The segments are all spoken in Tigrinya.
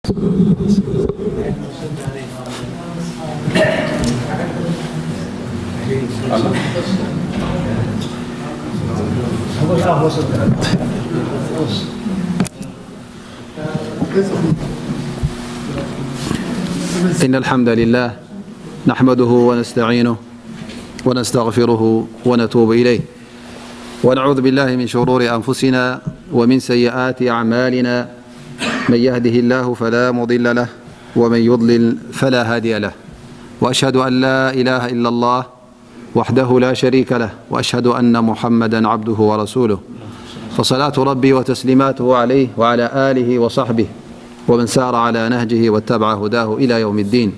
إن الحمد لله نحمده ونستعينه ونستغفره ونتوب إليه، ونعوذ بالله من شرور أنفسنا ومن سيئات أعمالنا. من يهده الله فلا مضل له، ومن يضلل فلا هادي له، وأشهد أن لا إله إلا الله وحده لا شريك له، وأشهد أن محمدا عبده ورسوله، فصلاة ربي وتسليماته عليه وعلى آله وصحبه ومن سار على نهجه واتبع هداه إلى يوم الدين.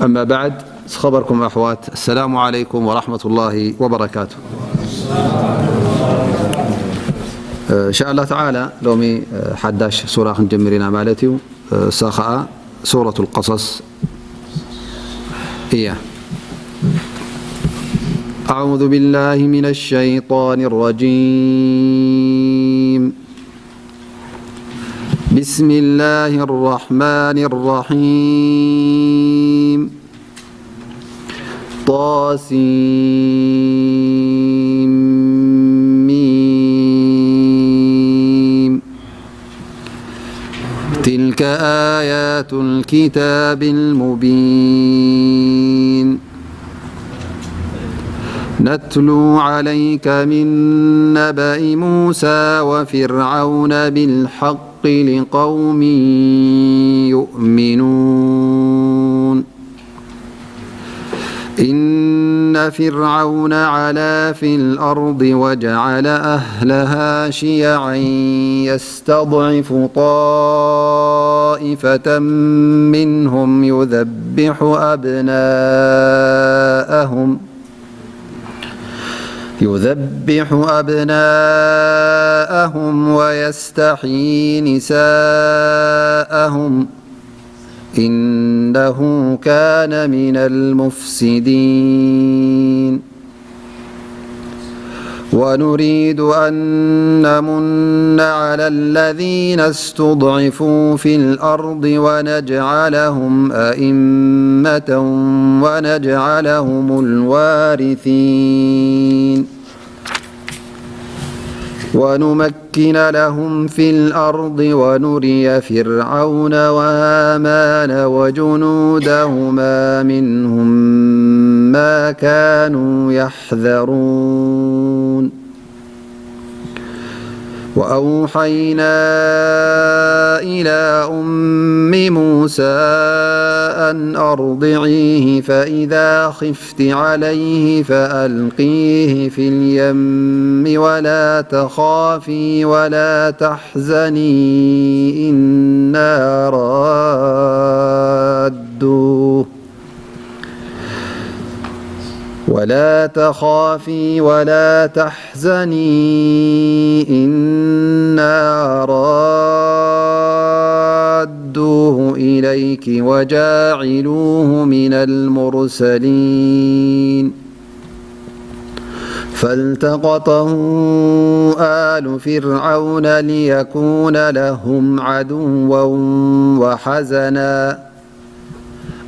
أما بعد، ዝኸበርኩም ኣሕዋት፣ السلام عليكم ورحمة الله وبركاته. إن شاء الله تعالى ሎሚ ሓዳሽ ሱራ ክንጅምር ኢና ማለት እዩ። እሳ ኸኣ ሱረቱል ቀሰስ እያ። أعوذ بالله من الشيطان الرجيم. بسم الله الرحمن الرحيم. طاسيم. تلك آيات الكتاب المبين. نتلو عليك من نبأ موسى وفرعون بالحق لقوم يؤمنون. إن فرعون علا في الأرض وجعل أهلها شيعا يستضعف طائفة منهم يذبح أبناءهم يذبح أبناءهم ويستحيي نساءهم إنه كان من المفسدين. ونريد أن نمن على الذين استضعفوا في الأرض ونجعلهم أئمة ونجعلهم الوارثين. ونمكن لهم في الأرض ونري فرعون وهامان وجنودهما منهم ما كانوا يحذرون. وأوحينا إلى أم موسى أن أرضعيه فإذا خفت عليه فألقيه في اليم ولا تخافي ولا تحزني إنا رادوه ولا تخافي ولا تحزني إنا رادوه إليك وجاعلوه من المرسلين. فالتقطه آل فرعون ليكون لهم عدوا وحزنا.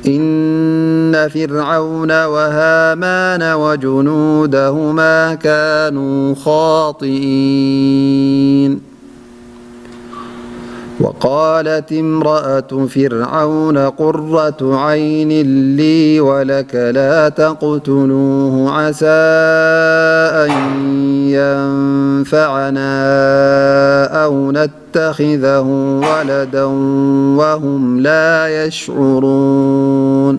إن فرعون وهامان وجنودهما كانوا خاطئين. وقالت امرأة فرعون قرة عين لي ولك لا تقتلوه عسى أن ينفعنا أو نتخذه ولدا وهم لا يشعرون.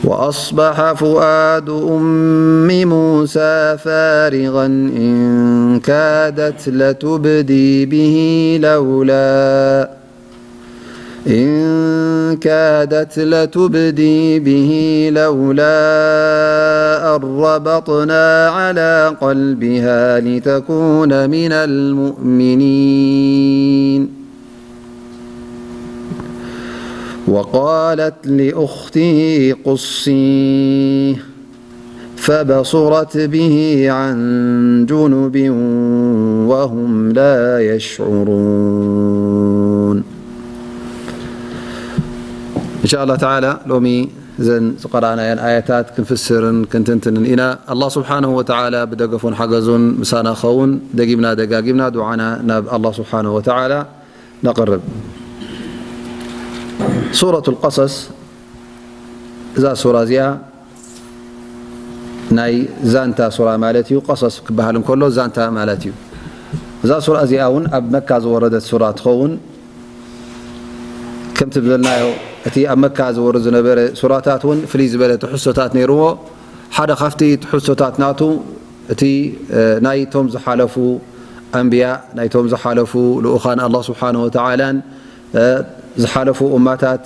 وأصبح فؤاد أم موسى فارغا إن كادت لتبدي به لولا إن كادت لتبدي به لولا أن ربطنا على قلبها لتكون من المؤمنين. وقالت لأخته قصيه فبصرت به عن جنب وهم لا يشعرون. إن شاء الله تعالى ሎሚ እዘን ዝቀራእናየን ኣያታት ክንፍስርን ክንትንትንን ኢና። ኣላህ ስብሓንሁ ወተዓላ ብደገፉን ሓገዙን ምሳና ክኸውን፣ ደጊምና ደጋጊምና ዱዓና ናብ ኣላህ ስብሓንሁ ወተዓላ ነቕርብ። ሱረቱል ቀሰስ፣ እዛ ሱራ እዚኣ ናይ ዛንታ ሱራ ማለት እዩ። ቀሰስ ክበሃል እንከሎ ዛንታ ማለት እዩ። እዛ ሱራ እዚኣ እውን ኣብ መካ ዝወረደት ሱራ ትኸውን። ከምቲ ዝበልናዮ፣ እቲ ኣብ መካ ዝወርድ ዝነበረ ሱራታት እውን ፍልይ ዝበለ ትሕዝቶታት ነይርዎ። ሓደ ካብቲ ትሕዝቶታት ናቱ፣ እቲ፣ እ፣ ናይቶም ዝሓለፉ ኣንብያ፣ ናይቶም ዝሓለፉ ልኡኻን ኣላህ ስብሓንሁ ወተዓላን፣ እ፣ ዝሓለፉ እማታት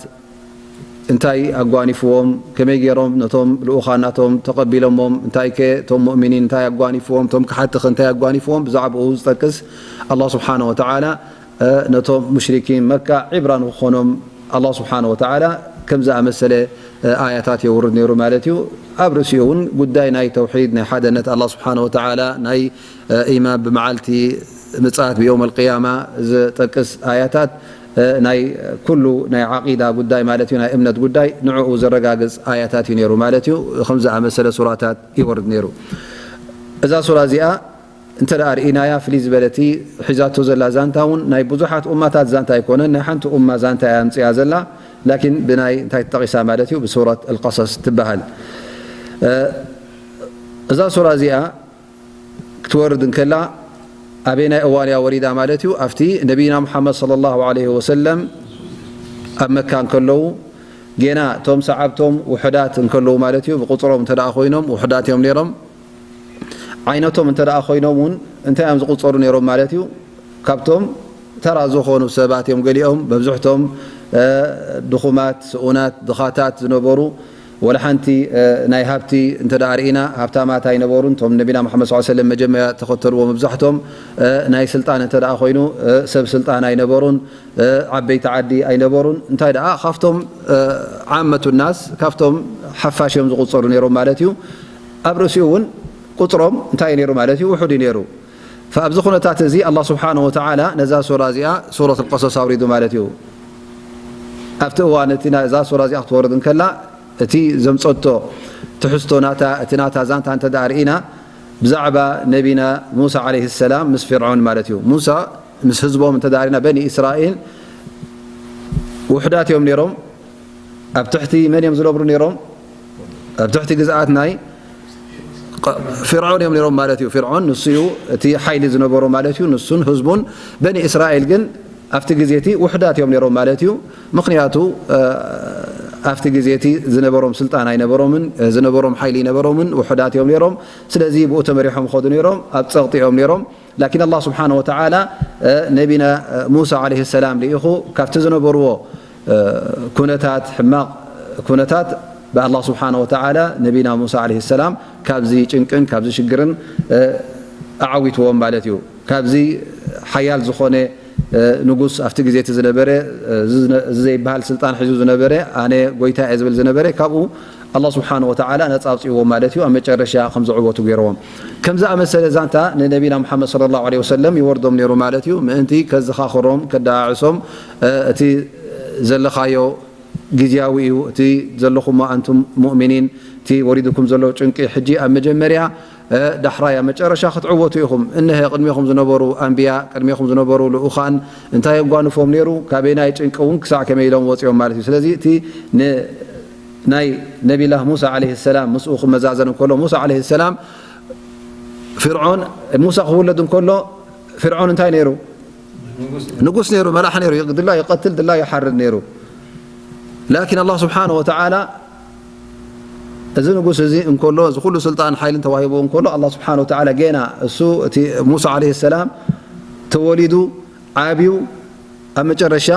እንታይ ኣጓኒፍዎም፣ ከመይ ገይሮም ነቶም ልኡኻን ናቶም ተቐቢሎሞም፣ እንታይ ከ እቶም ሙእሚኒን እንታይ ኣጓኒፍዎም፣ እቶም ከሓቲ ከ እንታይ ኣጓኒፍዎም፣ ብዛዕባኡ ዝጠቅስ ኣላህ ስብሓንሁ ወተዓላ፣ እ፣ ነቶም ሙሽሪኪን መካ ዒብራ ንክኾኖም ኣላህ ስብሓንሁ ወተዓላ ከም ዝኣመሰለ፣ እ፣ ኣያታት የውርድ ነይሩ ማለት እዩ። ኣብ ርእሲኡ እውን ጉዳይ ናይ ተውሒድ፣ ናይ ሓደነት ኣላህ ስብሓንሁ ወተዓላ፣ ናይ፣ እ፣ ኢማን ብመዓልቲ ምጽኣት ብየውም ኣልቅያማ ዝጠቅስ ኣያታት፣ እ፣ ናይ ኩሉ ናይ ዓቂዳ ጉዳይ ማለት እዩ፣ ናይ እምነት ጉዳይ ንዕኡ ዘረጋግጽ ኣያታት እዩ ነይሩ ማለት እዩ። ከም ዝኣመሰለ ሱራታት ይወርድ ነይሩ። እዛ ሱራ እዚኣ እንተ ደኣ ርኢናያ፣ ፍልይ ዝበለቲ ሒዛቶ ዘላ ዛንታ እውን ናይ ብዙሓት ኡማታት ዛንታ ኣይኮነን፣ ናይ ሓንቲ ኡማ ዛንታ እያ ኣምጽያ ዘላ። ላኪን ብናይ እንታይ ተጠቒሳ ማለት እዩ? ብሱረት ኣልቀሰስ ትበሃል። እ፣ እዛ ሱራ እዚኣ ክትወርድ እንከላ፣ ኣበየናይ እዋን እያ ወሪዳ ማለት እዩ? ኣብቲ ነቢይና ሙሓመድ ሰለላሁ ዐለይሂ ወሰለም ኣብ መካ እንከለዉ፣ ጌና እቶም ሰዓብቶም ውሑዳት እንከለዉ ማለት እዩ፣ ብቁጽሮም እንተ ደኣ ኮይኖም ውሑዳት እዮም ነይሮም። ዓይነቶም እንተ ደኣ ኮይኖም እውን እንታይ እዮም ዝቁጸሩ ነይሮም ማለት እዩ? ካብቶም ተራ ዝኾኑ ሰባት እዮም። ገሊኦም፣ መብዝሕቶም፣ እ፣ ድኹማት፣ ስኡናት፣ ድኻታት ዝነበሩ፣ ወላ ሓንቲ፣ እ፣ ናይ ሃብቲ እንተ ደኣ ርኢና፣ ሃብታማት ኣይነበሩን። እቶም ነቢና መሓመድ ሰለላሁ ዐለይሂ ወሰለም መጀመርያ ተኸተልዎ፣ መብዛሕቶም፣ እ፣ ናይ ስልጣን እንተ ደኣ ኮይኑ፣ እ፣ ሰብ ስልጣን ኣይነበሩን፣ እ፣ ዓበይቲ ዓዲ ኣይነበሩን። እንታይ ደኣ፣ ካብቶም፣ እ፣ ዓመቱ ናስ፣ ካብቶም ሓፋሽ እዮም ዝቑጸሩ ነይሮም ማለት እዩ። ኣብ ርእሲኡ እውን ቁጽሮም እንታይ እዩ ነይሩ ማለት እዩ? ውሑድ እዩ ነይሩ። ፈኣብዚ ኩነታት እዚ ኣላህ ስብሓነሁ ወተዓላ ነዛ ሱራ እዚኣ ሱረት ኣልቀሶስ ኣውሪዱ ማለት እዩ። ኣብቲ እዋን እቲ ና-፣ እዛ ሱራ እዚኣ ክትወርድ እንከላ፣ እቲ ዘምጸቶ ትሕዝቶ ናታ፣ እቲ ናታ ዛንታ እንተ ደኣ ርኢና፣ ብዛዕባ ነቢና ሙሳ ዓለይሂ ሰላም ምስ ፊርዖን ማለት እዩ። ሙሳ ምስ ህዝቦም እንተ ደኣ ርኢና፣ በኒ እስራኤል ውሑዳት እዮም ነይሮም። ኣብ ትሕቲ መን እዮም ዝነብሩ ነይሮም? ኣብ ትሕቲ ግዝኣት ናይ ቐ-፣ ፊርዖን እዮም ነይሮም ማለት እዩ። ፊርዖን ንሱ እዩ እቲ ሓይሊ ዝነበሮ ማለት እዩ። ንሱን ህዝቡን። በኒ እስራኤል ግን ኣብቲ ግዜ እቲ ውሑዳት እዮም ነይሮም ማለት እዩ። ምኽንያቱ፣ እ፣ ኣብቲ ግዜ እቲ ዝነበሮም ስልጣን ኣይነበሮምን፣ እ፣ ዝነበሮም ሓይሊ ኣይነበሮምን፣ ውሑዳት እዮም ነይሮም። ስለዚ ብኡ ተመሪሖም ይኸዱ ነይሮም፣ ኣብ ጸቕጢ እዮም ነይሮም። ላኪን ኣላህ ስብሓነሁ ወተዓላ፣ እ፣ ነቢና፣ እ፣ ሙሳ ዓለይሂ ሰላም ልኢኹ፣ ካብቲ ዝነበርዎ፣ እ፣ ኩነታት፣ ሕማቕ ኩነታት፣ ብኣላህ ስብሓነሁ ወተዓላ ነቢና ሙሳ ዓለይሂ ሰላም ካብዚ ጭንቅን ካብዚ ሽግርን፣ እ፣ ኣዓዊትዎም ማለት እዩ። ካብዚ ሓያል ዝኾነ፣ እ፣ ንጉስ ኣብቲ ግዜ እቲ ዝነበረ፣ እ፣ እዚ ዝነ-፣ እዚ ዘይበሃል ስልጣን ሒዙ ዝነበረ፣ ኣነ ጎይታ እየ ዝብል ዝነበረ፣ ካብኡ ኣላህ ስብሓነሁ ወተዓላ ነጻ ኣውጺእዎም ማለት እዩ። ኣብ መጨረሻ ከም ዝዕወቱ ገይርዎም። ከም ዝኣመሰለ ዛንታ ንነቢና ሙሓመድ ሰለላሁ ዐለይሂ ወሰለም ይወርዶም ነይሩ ማለት እዩ። ምእንቲ ከዘኻኽሮም፣ ከደዓዕሶም፣ እ፣ እቲ ዘለኻዮ ግዝያዊ እዩ፣ እቲ ዘለኹሞ ኣንቱም ሙእሚኒን፣ እቲ ወሪዱኩም ዘሎ ጭንቂ ሕጂ ኣብ መጀመርያ፣ እ፣ ዳሕራይ ኣብ መጨረሻ ክትዕወቱ ኢኹም። እነሀ ቅድሜኹም ዝነበሩ ኣንብያ፣ ቅድሜኹም ዝነበሩ ልኡኻን እንታይ የጓንፎም ነይሩ፣ ካበየናይ ጭንቂ እውን ክሳዕ ከመይ ኢሎም ወፂኦም ማለት እዩ። ስለዚ እቲ ን-፣ ናይ ነቢላህ ሙሳ ዓለይሂ ሰላም ምስኡ ክመዛዘን እንከሎ፣ ሙሳ ዓለይሂ ሰላም ፊርዖን፣ ሙሳ ክውለድ እንከሎ ፊርዖን እንታይ ነይሩ? ንጉስ ነይሩ፣ መላሒ ነይሩ። ድላ ይቐትል፣ ድላ ይሓርድ ነይሩ። ላኪን ኣላህ ስብሓነሁ ወተዓላ እዚ ንጉስ እዚ እንከሎ፣ እዚ ኩሉ ስልጣን ሓይልን ተዋሂቡ እንከሎ፣ ኣላህ ስብሓነሁ ወተዓላ ጌና እሱ እቲ ሙሳ ዓለይሂ ሰላም ተወሊዱ ዓብዩ ኣብ መጨረሻ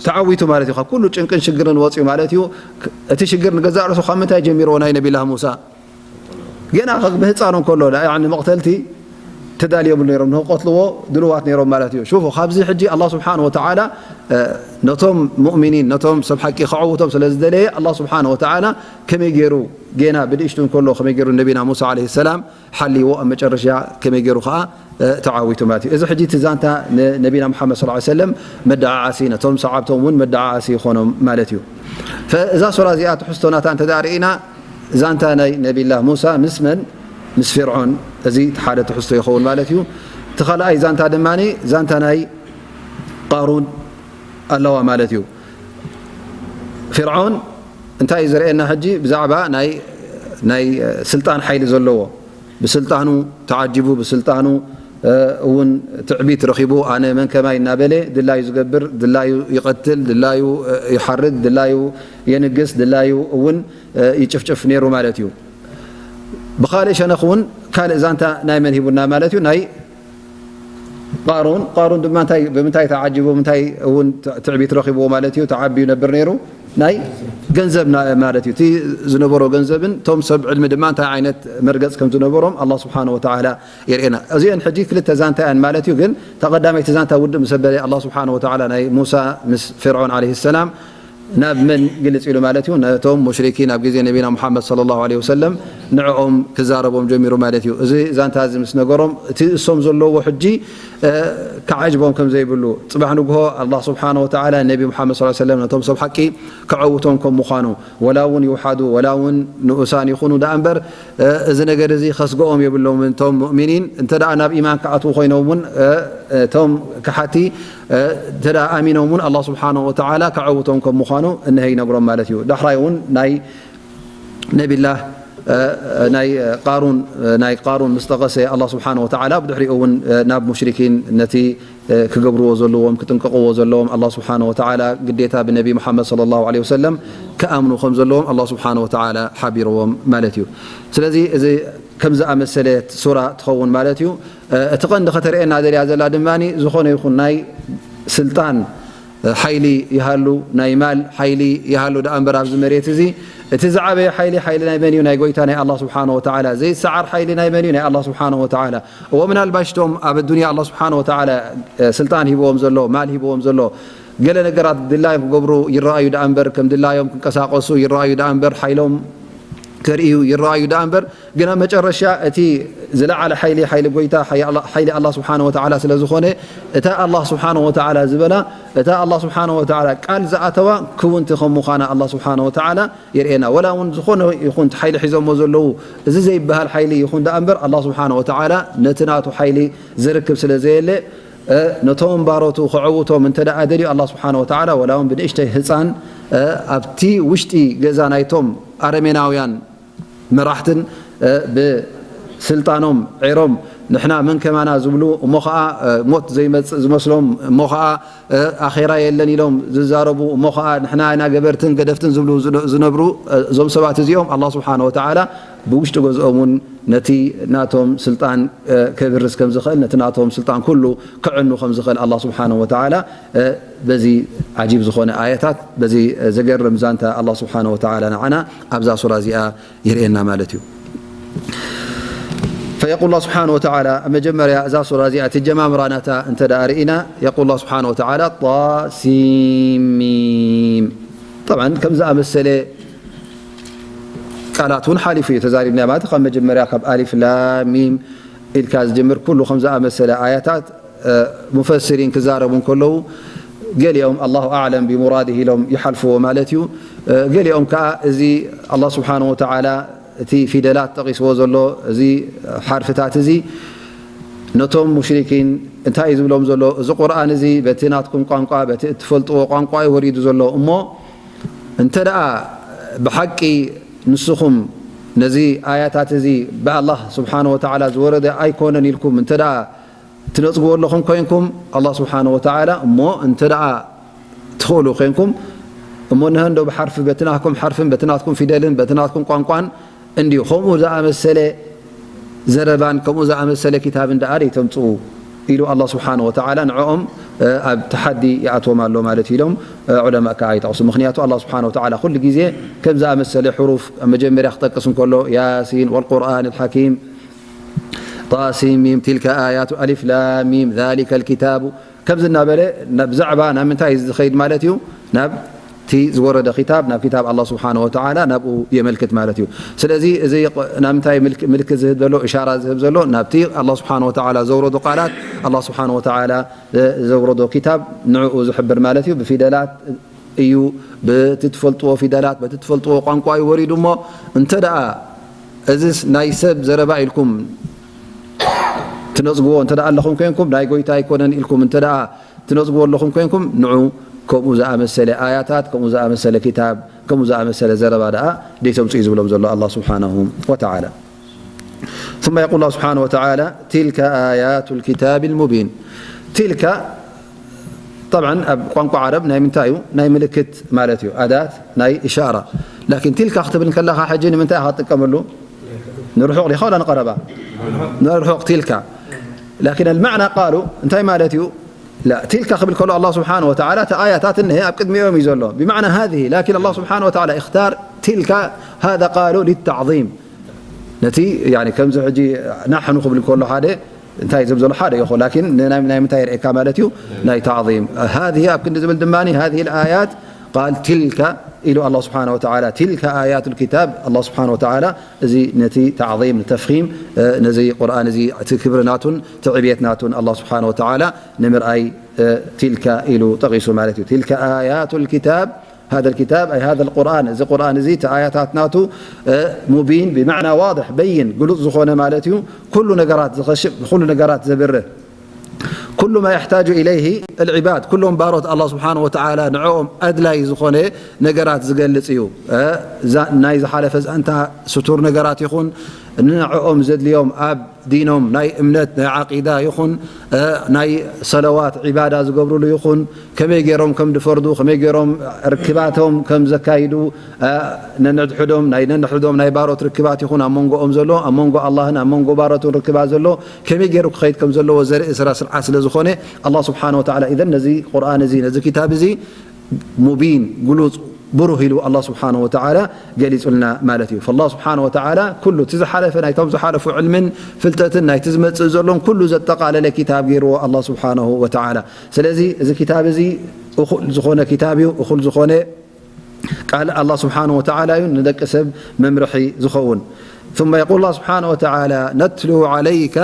ተዓዊቱ ማለት እዩ። ካብ ኩሉ ጭንቅን ሽግርን ወፅዩ ማለት እዩ። እቲ ሽግር ንገዛእ ርእሱ ካብ ምንታይ ጀሚርዎ? ናይ ነቢላህ ሙሳ ገና ከ-፣ ብህፃኑ እንከሎ፣ ላ-፣ ያኒ መቕተልቲ ተዳልዮም ነይሮም ንክቐትልዎ ድልዋት ነይሮም ማለት እዩ። ሽፉ፣ ካብዚ ሕጂ ኣላህ ስብሓን ወተዓላ፣ እ፣ ነቶም ሙእሚኒን፣ ነቶም ሰብ ሓቂ ከዐውቶም ስለ ዝደለየ፣ ኣላህ ስብሓን ወተዓላ ከመይ ገይሩ፣ ጌና ብንእሽቱ እንከሎ ከመይ ገይሩ ነቢና ሙሳ ዓለይሂ ሰላም ሓልይዎ፣ ኣብ መጨረሻ ከመይ ገይሩ ከዓ፣ እ፣ ተዓዊቱ ማለት እዩ። እዚ ሕጂ እቲ ዛንታ ንነቢና ሙሓመድ ሰለላሁ ዐለይሂ ወሰለም መደዓዓሲ፣ ነቶም ሰዓብቶም እውን መደዓዓሲ ይኾኖም ማለት እዩ። ፈ-፣ እዛ ሱራ እዚኣ ትሕዝቶ ናታ እንተ ደኣ ርኢና፣ ዛንታ ናይ ነቢላህ ሙሳ ምስ መን? ምስ ፊርዖን። እዚ እቲ ሓደ ትሕዝቶ ይኸውን ማለት እዩ። እቲ ካልኣይ ዛንታ ድማ ዛንታ ናይ ቃሩን ኣለዋ ማለት እዩ። ፊርዖን እንታይ እዩ ዝርእየና ሕጂ? ብዛዕባ ናይ፣ ናይ ስልጣን ሓይሊ ዘለዎ፣ ብስልጣኑ ተዓጂቡ፣ ብስልጣኑ፣ እ፣ እውን ትዕቢት ረኺቡ፣ ኣነ መን ከማይ እናበለ ድላዩ ዝገብር፣ ድላዩ ይቐትል፣ ድላዩ፣ እ፣ ይሓርድ፣ ድላዩ የንግስ፣ ድላዩ እውን፣ እ፣ ይጭፍጭፍ ነይሩ ማለት እዩ። ብኻልእ ሸነኽ እውን ካልእ ዛንታ ናይ መን ሂቡና ማለት እዩ? ናይ ቃሩን። ቃሩን ድማ እንታይ፣ ብምንታይ ተዓጂቡ፣ ምንታይ እውን ትዕቢት ረኺብዎ ማለት እዩ? ተዓብዩ ነብር ነይሩ። ናይ ገንዘብ ና-፣ ማለት እዩ። እቲ ዝነበሮ ገንዘብን እቶም ሰብ ዕልሚ ድማ እንታይ ዓይነት መርገጽ ከም ዝነበሮም ኣላህ ስብሓነ ወተዓላ የርእየና። እዚአን ሕጂ ክልተ ዛንታ እየን ማለት እዩ። ግን እታ ቀዳመይቲ ዛንታ ውድእ ምስ ኣበለ ኣላህ ስብሓነ ወተዓላ ናይ ሙሳ ምስ ፍርዖን ዓለይሂ ሰላም ናብ መን ግልጽ ኢሉ ማለት እዩ? ነቶም ሙሽሪኪን ኣብ ግዜ ነቢና ሙሓመድ ሰለላሁ ዐለይሂ ወሰለም ንዕኦም ክዛረቦም ጀሚሩ ማለት እዩ። እዚ ዛንታ እዚ ምስ ነገሮም፣ እቲ እሶም ዘለዎ ሕጂ፣ እ፣ ክዓጅቦም ከም ዘይብሉ፣ ጽባሕ ንግሆ ኣላህ ስብሓነ ወተዓላ ነቢ ሙሓመድ ሰለላሁ ዐለይሂ ወሰለም ነቶም ሰብ ሓቂ ክዐውቶም ከም ምዃኑ፣ ወላ እውን ይውሓዱ፣ ወላ እውን ንኡሳን ይኹኑ ደኣ እምበር፣ እ፣ እዚ ነገር እዚ ከስግኦም የብሎምን። እቶም ሙእሚኒን እንተ ደኣ ናብ ኢማን ክኣትዉ ኮይኖም እውን፣ እ፣ እቶም ከሓቲ፣ እ፣ እንተ ደኣ ኣሚኖም እውን ኣላህ ስብሓነሁ ወተዓላ ከዐውቶም ከም ምዃኑ እነሀ ይነግሮም ማለት እዩ። ዳሕራይ እውን ናይ ነቢላህ፣ እ፣ ናይ ቃሩን፣ ናይ ቃሩን ምስ ጠቐሰ ኣላህ ስብሓነሁ ወተዓላ ብድሕሪኡ እውን፣ እ፣ ናብ ሙሽሪኪን ነቲ፣ እ፣ ክገብርዎ ዘለዎም፣ ክጥንቀቕዎ ዘለዎም ኣላህ ስብሓነሁ ወተዓላ ግዴታ ብነቢ ሙሓመድ ሰለላሁ ዐለይሂ ወሰለም ክኣምኑ ከም ዘለዎም ኣላህ ስብሓነሁ ወተዓላ ሓቢርዎም ማለት እዩ። ስለዚ እዚ ከም ዝኣመሰለት ሱራ ትኸውን ማለት እዩ። እ፣ እቲ ቀንዲ ከተርእየና ደልያ ዘላ ድማ ዝኾነ ይኹን ናይ ስልጣን፣ እ፣ ሓይሊ ይሃሉ፣ ናይ ማል ሓይሊ ይሃሉ ደኣ እምበር ኣብዚ መሬት እዚ እቲ ዝዓበየ ሓይሊ፣ ሓይሊ ናይ መን እዩ? ናይ ጎይታ ናይ ኣላህ ስብሓነሁ ወተዓላ። ዘይሰዓር ሓይሊ ናይ መን እዩ? ናይ ኣላህ ስብሓነሁ ወተዓላ። እዎ ምናልባሽ እቶም ኣብ ኣዱንያ ኣላህ ስብሓነሁ ወተዓላ፣ እ፣ ስልጣን ሂብዎም ዘሎ፣ ማል ሂብዎም ዘሎ፣ ገለ ነገራት ድላዮም ክገብሩ ይረኣዩ ደኣ እምበር፣ ከም ድላዮም ክንቀሳቀሱ ይረኣዩ ደኣ እምበር፣ ሓይሎም ከርእዩ ይረኣዩ ደኣ እምበር፣ ግን ኣብ መጨረሻ እቲ ዝለዓለ ሓይሊ፣ ሓይሊ ጎይታ፣ ሓይ-፣ ሓይሊ ኣላህ ስብሓነሁ ወተዓላ ስለ ዝኾነ፣ እታ ኣላህ ስብሓነሁ ወተዓላ ዝበላ፣ እታ ኣላህ ስብሓነሁ ወተዓላ ቃል ዝኣተዋ ክውንቲ ከም ምዃና ኣላህ ስብሓነሁ ወተዓላ የርእየና። ወላ እውን ዝኾነ ይኹን እቲ ሓይሊ ሒዞሞ ዘለዉ፣ እዚ ዘይበሃል ሓይሊ ይኹን ደኣ እምበር፣ ኣላህ ስብሓነሁ ወተዓላ ነቲ ናቱ ሓይሊ ዝርክብ ስለ ዘየለ፣ እ፣ ነቶም ባሮቱ ከዐውቶም እንተ ደኣ ደልዩ ኣላህ ስብሓነሁ ወተዓላ፣ ወላ እውን ብንእሽተይ ህፃን፣ እ፣ ኣብቲ ውሽጢ ገዛ ናይቶም ኣረሜናውያን መራሕትን፣ እ፣ ብስልጣኖም ዒሮም፣ ንሕና መን ከማና ዝብሉ፣ እሞ ኸዓ፣ እ፣ ሞት ዘይመጽእ ዝመስሎም፣ እሞ ኸዓ፣ እ፣ ኣኼራ የለን ኢሎም ዝዛረቡ፣ እሞ ኸዓ ንሕና ኢና ገበርትን ገደፍትን ዝብሉ ዝነ-፣ ዝነብሩ፣ እ፣ እዞም ሰባት እዚኦም ኣላህ ስብሓነሁ ወተዓላ ብውሽጢ ገዝኦም እውን ነቲ ናቶም ስልጣን፣ እ፣ ከብርስ ከም ዝኽእል፣ ነቲ ናቶም ስልጣን ኩሉ ከዕኑ ከም ዝኽእል ኣላህ ስብሓነሁ ወተዓላ፣ እ፣ በዚ ዓጂብ ዝኾነ ኣያታት፣ በዚ፣ እ፣ ዘገርም ዛንታ ኣላህ ስብሓነሁ ወተዓላ ንዓና ኣብዛ ሱራ እዚኣ የርእየና ማለት እዩ። فيقول الله سبحانه وتعالى، ኣብ መጀመርያ እዛ ሱራ እዚኣ እቲ ጀማምራ ናታ እንተ ደኣ ርኢና፣ يقول الله سبحانه وتعالى، ጣሲሚም። طبعا ከም ዝኣመሰለ ቃላት እውን ሓሊፉ እዩ ተዛሪብና ማለት፣ ካብ መጀመርያ ካብ ኣሊፍ ላም ሚም ኢልካ ዝጅምር ኩሉ ከም ዝኣመሰለ ኣያታት፣ እ፣ ሙፈሲሪን ክዛረቡ እንከለዉ፣ ገሊኦም ኣላሁ ኣዕለም ቢሙራድህ ኢሎም ይሓልፍዎ ማለት እዩ። እ፣ ገሊኦም ከኣ እዚ ኣላህ ስብሓነሁ ወተዓላ እቲ ፊደላት ጠቒስዎ ዘሎ፣ እዚ ሓርፍታት እዚ ነቶም ሙሽሪኪን እንታይ እዩ ዝብሎም ዘሎ? እዚ ቁርኣን እዚ በቲ ናትኩም ቋንቋ፣ በቲ እትፈልጥዎ ቋንቋ እዩ ወሪዱ ዘሎ። እሞ እንተ ደኣ ብሓቂ ንስኹም ነዚ ኣያታት እዚ ብኣላህ ስብሓነሁ ወተዓላ ዝወረደ ኣይኮነን ኢልኩም እንተ ደኣ ትነጽግዎ ኣለኹም ኮይንኩም፣ ኣላህ ስብሓነሁ ወተዓላ፣ እሞ እንተ ደኣ ትኽእሉ ኮይንኩም፣ እሞ እነሀ እንዶ ብሓርፊ፣ በቲ ናትኩም ሓርፍን በቲ ናትኩም ፊደልን በቲ ናትኩም ቋንቋን እንድዩ፣ ከምኡ ዝኣመሰለ ዘረባን ከምኡ ዝኣመሰለ ኪታብን ደኣ ደይተምጽኡ ኢሉ ኣላህ ስብሓነሁ ወተዓላ ንዕኦም፣ እ፣ ኣብ ተሓዲ ይኣትዎም ኣሎ ማለት እዩ ኢሎም፣ እ፣ ዑለማእ ከኣ ይጠቕሱ። ምኽንያቱ ኣላህ ስብሓነሁ ወተዓላ ኩሉ ግዜ ከም ዝኣመሰለ ሕሩፍ ኣብ መጀመርያ ክጠቅስ እንከሎ፣ ያሲን ወልቁርኣን ኣልሓኪም፣ ጣሲም ሚም፣ ቲልከ ኣያቱ ኣሊፍ ላም ሚም፣ ዛሊከ ልኪታቡ፣ ከምዚ እናበለ ብዛዕባ ናብ ምንታይ እዩ ዝኸይድ ማለት እዩ? ናብቲ ዝወረደ ኪታብ፣ ናብ ኪታብ ኣላህ ስብሓነሁ ወተዓላ ናብኡ የመልክት ማለት እዩ። ስለዚ እዚ ቕ-፣ ናብ ምንታይ ምልክ-፣ ምልክት ዝህብ ዘሎ፣ እሻራ ዝህብ ዘሎ፣ ናብቲ ኣላህ ስብሓነሁ ወተዓላ ዘውረዶ ቃላት፣ ኣላህ ስብሓነሁ ወተዓላ ዘውረዶ ኪታብ ንዕኡ ዝሕብር ማለት እዩ። ብፊደላት እዩ፣ በቲ ትፈልጥዎ ፊደላት፣ በቲ ትፈልጥዎ ቋንቋ እዩ ወሪዱ። እሞ እንተ ደኣ እዚስ ናይ ሰብ ዘረባ ኢልኩም ትነጽግዎ እንተ ደኣ ኣለኹም ኮይንኩም፣ ናይ ጎይታ ኣይኮነን ኢልኩም እንተ ደኣ ትነጽግዎ ኣለኹም ኮይንኩም፣ ንዑ ከምኡ ዝኣመሰለ ኣያታት፣ ከምኡ ዝኣመሰለ ኪታብ፣ ከምኡ ዝኣመሰለ ዘረባ ደኣ ደይተምጽኡ እዩ ዝብሎም ዘሎ ኣላህ ስብሓነሁ ወተዓላ። ثم يقول الله سبحانه وتعالى: تلك آيات الكتاب المبين. ቲልከ ጠብዓን ኣብ ቋንቋ ዓረብ ናይ ምንታይ እዩ? ናይ ምልክት ማለት እዩ። ኣዳት ናይ እሻራ። ላኪን ቲልካ ክትብል ከለኻ ሕጂ ንምንታይ ኢኻ ትጥቀመሉ? ንርሑቕ ዲኻ ወላ ንቐረባ? ንርሑቕ ቲልካ። ላኪን ኣልማዕና ቃሉ እንታይ ማለት እዩ? ላ፣ ቲልካ ክብል ከሎ ኣላህ ስብሓነሁ ወተዓላ እቲ ኣያታት እነሀ ኣብ ቅድሚኦም እዩ ዘሎ። ብማዕና ሃዚህ። ላኪን ኣላህ ስብሓነሁ ወተዓላ እኽታር ቲልካ ሃዛ ቃሉ ሊተዕዚም። ነቲ፣ ያኒ፣ ከምዚ ሕጂ ናሕኑ ክብል ከሎ ሓደ እንታይ ዝብል ዘሎ ሓደ ይኹን፣ ላኪን ንናይ፣ ናይ ምንታይ የርእየካ ማለት እዩ? ናይ ታዕዚም። ሃዚህ ኣብ ክንዲ ዝብል ድማ ሃዚህ ኣያት ቃል ቲልከ ኢሉ ኣላህ ስብሓነሁ ወተዓላ፣ ቲልከ ኣያቱ ልኪታብ። ኣላህ ስብሓነሁ ወተዓላ እዚ ነቲ ታዕዚም፣ ንተፍኺም፣ እ፣ ነዚ ቁርኣን እዚ እቲ ክብሪ ናቱን እቲ ዕብየት ናቱን ኣላህ ስብሓነሁ ወተዓላ ንምርኣይ፣ እ፣ ቲልከ ኢሉ ጠቒሱ ማለት እዩ። ቲልከ ኣያቱ ልኪታብ ሃذا الكتاب أي هذا القرآن، እዚ ቁርኣን እዚ እቲ ኣያታት ናቱ፣ እ፣ ሙቢን ብማዕና ዋድሕ በይን ግሉጽ ዝኾነ ማለት እዩ። ኩሉ ነገራት ዝኸሽፍ፣ ኩሉ ነገራት ዘብርህ، كل ما يحتاج إليه العباد، ኩሎም ባሮት ኣላህ ስብሓነሁ ወተዓላ ንዕኦም ኣድላይ ዝኾነ ነገራት ዝገልጽ እዩ። እ፣ ዛ-፣ ናይ ዝሓለፈ ዛንታ ስቱር ነገራት ይኹን ንዕኦም ዘድልዮም ኣብ ዲኖም ናይ እምነት ናይ ዓቂዳ ይኹን፣ እ፣ ናይ ሰለዋት ዒባዳ ዝገብርሉ ይኹን፣ ከመይ ገይሮም ከም ዝፈርዱ፣ ከመይ ገይሮም ርክባቶም ከም ዘካይዱ፣ እ፣ ነንሕድሕዶም፣ ናይ ነንሕዶም ናይ ባሮት ርክባት ይኹን፣ ኣብ መንጎኦም ዘሎ፣ ኣብ መንጎ ኣላህን ኣብ መንጎ ባሮትን ርክባት ዘሎ፣ ከመይ ገይሩ ክኸይድ ከም ዘለዎ ዘርኢ ስራ ስርዓት ስለ ዝኾነ፣ ኣላህ ስብሓነሁ ወተዓላ ኢዘን ነዚ ቁርኣን እዚ፣ ነዚ ኪታብ እዚ፣ ሙቢን፣ ግሉጽ፣ ብሩህ ኢሉ ኣላህ ስብሓነሁ ወተዓላ ገሊጹልና ማለት እዩ። ፈላህ ስብሓነሁ ወተዓላ ኩሉ እቲ ዝሓለፈ ናይቶም ዝሓለፉ ዕልምን ፍልጠትን ናይቲ ዝመጽእ ዘሎን ኩሉ ዘጠቓለለ ኪታብ ገይርዎ ኣላህ ስብሓነሁ ወተዓላ። ስለዚ እዚ ኪታብ እዚ እኹል ዝኾነ ኪታብ እዩ፣ እኹል ዝኾነ ቃል ኣላህ ስብሓነሁ ወተዓላ እዩ፣ ንደቂ ሰብ መምርሒ ዝኸውን። ثم يقول الله سبحانه وتعالى: نتلو عليك